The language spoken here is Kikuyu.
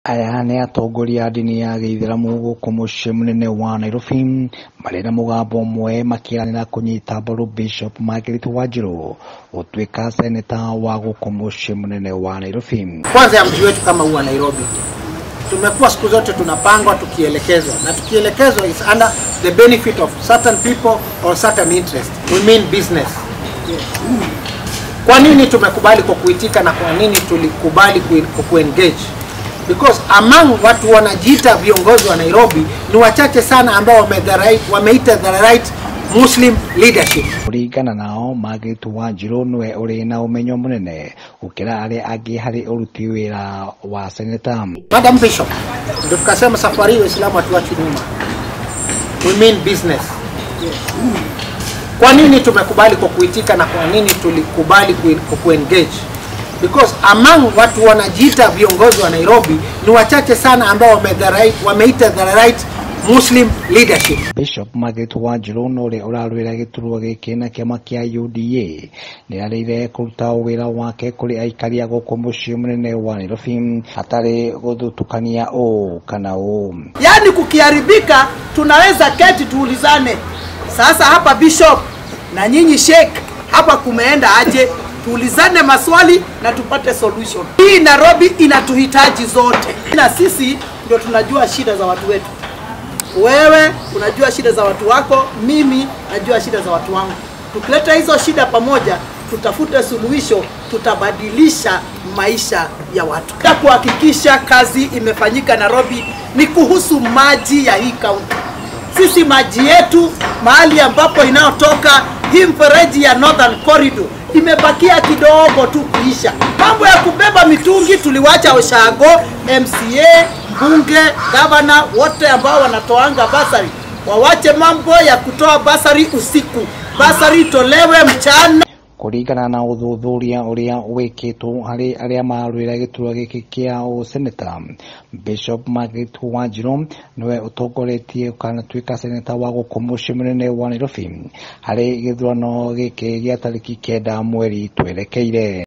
Aya nĩ atongoria a ndini ya gĩithĩramu gũkũ mũciĩ mũnene wa Nairobi marĩ na mũgambo ũmwe makĩranĩra kũnyita mbaru Bishop Margaret Wanjiru gũtuĩka seneta wa gũkũ mũciĩ mũnene wa Nairobi. Kwanza ya mji wetu kama huu wa Nairobi, tumekuwa siku zote tunapangwa tukielekezwa, na tukielekezwa is under the benefit of certain people or certain interest. We mean business. Kwa nini tumekubali kwa kuitika na kwa nini tulikubali kuengage? Because among watu wanajiita viongozi wa Nairobi ni wachache sana ambao wameita the right Muslim leadership. Kũringana nao, Margaret Wanjiru nĩwe ũrĩ na ũmenyo mũnene gũkĩra arĩa angĩ harĩ ũruti wĩra wa seneta. Madam Bishop, ndio tukasema safari hii Waislamu hatuachi nyuma. We mean business. Kwa nini tumekubali kwa kuitika na kwa nini tulikubali kuengage? Because among watu wanajiita viongozi wa Nairobi ni wachache sana ambao wameita the right Muslim leadership. Bishop Margaret Wanjiru ũrĩa ũrarũĩra gĩturwa gĩkĩ na kĩama kĩa UDA nĩarĩire kũruta wĩra wake kũrĩ aikari a gũkũ mũciĩ mũnene wa Nairobi hatarĩ gũthutũkania ũũ kana ũũ. Yaani kukiharibika tunaweza keti tuulizane, sasa hapa Bishop na nyinyi Sheikh, hapa kumeenda aje? Tuulizane maswali na tupate solution. Hii Nairobi inatuhitaji zote, na sisi ndio tunajua shida za watu wetu. Wewe unajua shida za watu wako, mimi najua shida za watu wangu. Tukileta hizo shida pamoja, tutafute suluhisho, tutabadilisha maisha ya watu. Kuhakikisha kazi imefanyika Nairobi ni kuhusu maji ya hii county. Sisi maji yetu mahali ambapo inayotoka hii mfereji ya Northern Corridor imebakia kidogo tu kuisha. Mambo ya kubeba mitungi tuliwacha Oshago, MCA, mbunge, governor, wote ambao wanatoanga basari wawache mambo ya kutoa basari usiku. Basari tolewe mchana. Kũringana na ũthuthuria ũrĩa wĩkĩtwo harĩ arĩa marũĩra gĩturwa gĩkĩ kĩa ũseneta, Bishop Margaret Wanjiru nĩwe ũtongoretie kana tuĩka seneta wa gũkũ mũciĩ mũnene wa Nairobi harĩ gĩthurano gĩkĩ gĩa tarĩki 9 mweri twerekeire.